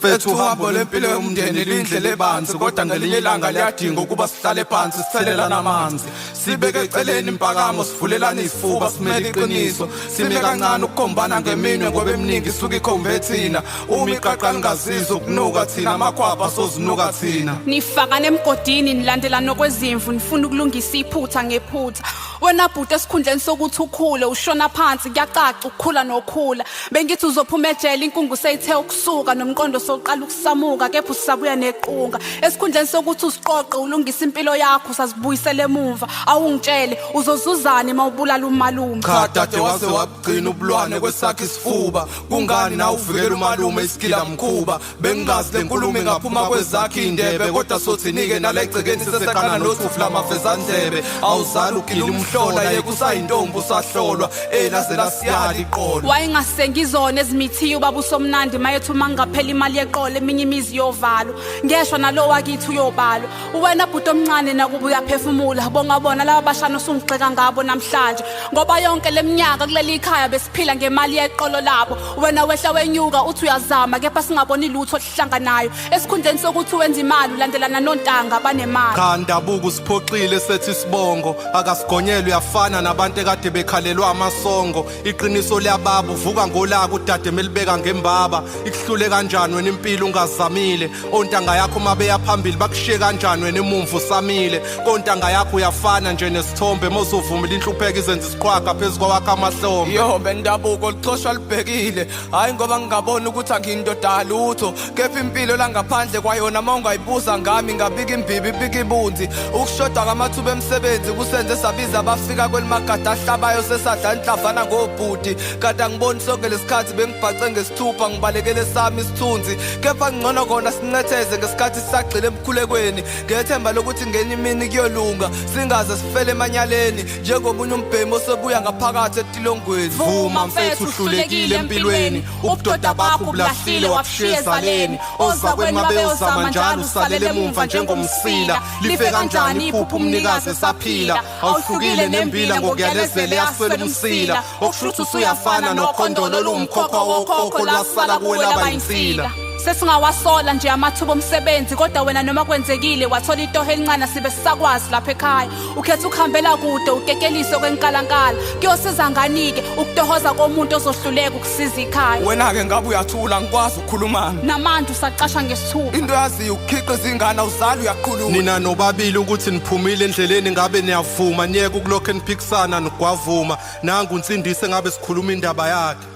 Mfethu, uhambo lempilo yomndeni lindlela ebanzi, kodwa ngelinye ilanga liyadinga ukuba sihlale phansi, sithelelane amanzi, sibeke eceleni impakamo, sivulelane izifuba, simele iqiniso, sime kancane ukukhombana ngeminwe, ngoba eminingi isuke ikhombe thina. Uma iqaqa lingazizwa ukunuka thina, amakhwapha sozinuka thina. Nifakana emgodini, nilandela nokwezimvu, nifuna ukulungisa iphutha ngephutha. Wena bhuti, esikhundleni sokuthi ukhule, ushona phansi. Kuyacaca ukukhula nokhula. Bengithi uzophuma ejele, inkungu seyithe ukusuka, nomqondo sowuqala ukusamuka, kepha usabuya nequnga. Esikhundleni sokuthi usiqoqe, ulungise impilo yakho, usazibuyisela emuva. Awungitshele, uzozuzani uma ubulala umalume? Cha dade, waze wabugcina ubulwane kwesakhe isifuba. Kungani na uvikela umalume isigila mkhuba? Bengingazi le nkulumo ingaphuma kwezakhe iy'ndebe, kodwa sothini-ke nalegcekeni seseqana nothufu lamavezandlebe? Awuzali ugila umhlola, yeke usayintombi, usahlolwa, elaze lasiyala iqolo. Wayengasengizona ezimithiyo ubaba uSomnandi mayethi uma kungaphela imali yeqolo, eminye imizi yovalwa. Ngeshwa nalo wakithi uyobalwa. Wena bhuti omncane, nakuba uyaphefumula, bonga bona laba bashana osungigxeka ngabo namhlanje, ngoba yonke leminyaka kuleli khaya besiphila ngemali yeqolo labo. Wena wehla wenyuka, uthi uyazama, kepha singaboni lutho oluhlanganayo. Esikhundleni sokuthi wenze imali, ulandelana nontanga banemali. Cha Ndabuko, usiphoxile sethi sibongo akasigonyelwe. Uyafana nabantu ekade bekhalelwa amasongo. Iqiniso liyababa, uvuka ngolaka udade melibeka ngembaba. Ikuhlule kanjani wena impilo ungazamile? Ontanga yakho mabeya phambili, bakushiye kanjani wena emumva usamile? Kontanga yakho uyafana nje nesithombe, mozovumela inhlupheko izenza isiqhwaga phezu kwawakho amahlombe. Yo, bendabuko lixoshwa libhekile. Hayi ngoba ngingaboni ukuthi angindoda lutho, kepha impilo la ngaphandle kwayona uma ungayibuza ngami, ngabika imbibi ibika ibunzi. Ukushoda kwamathuba emisebenzi kusenze sabiza abafika kwelimagada ahlabayo, sesadla inhlavana ngobhuti. Kanti angiboni, sonke lesikhathi bengibhace ngesithupha, ngibalekele sami isithunzi. Kepha ngcono kona sincetheze ngesikhathi sisagxile emkhulekweni, ngethemba lokuthi ngenye imini kuyolunga, singaze sifele emanyaleni njengomunye umbhemi osebuya ngaphakathi etilongweni. Vuma mfethu, uhlulekile empilweni. Ubudoda bakho ubulahlile, wabushiya ezaleni. Ozakweni mabeyozama njalo, usalele emumva njengomsila. Life kanjani iphupho umnikazi esaphila? Awuhlukile nembila ngokuyalezela eyaswela umsila, okusho ukuthi usuyafana nokhondolo oluwumkhokha wokhokho, lwasala kuwe laba yinsila. Sesingawasola nje amathuba omsebenzi, kodwa wena noma kwenzekile wathola itoho elincane, sibe sisakwazi lapha ekhaya, ukhetha ukuhambela kude, ukekelise kwenkalankala. Kuyosiza ngani-ke ukutohoza komuntu ozohluleka ukusiza ikhaya? Wena-ke ngabe uyathula, ngikwazi ukukhulumana. Namanje usacasha ngesithupha. Into yaziyo ukukhiqiza ingane, awuzali uyaqhulula. Nina nobabili ukuthi niphumile endleleni, ngabe niyavuma, niyeke ukulokhu eniphikisana nigwavuma. Nangu uNsindise, ngabe sikhuluma indaba yakhe.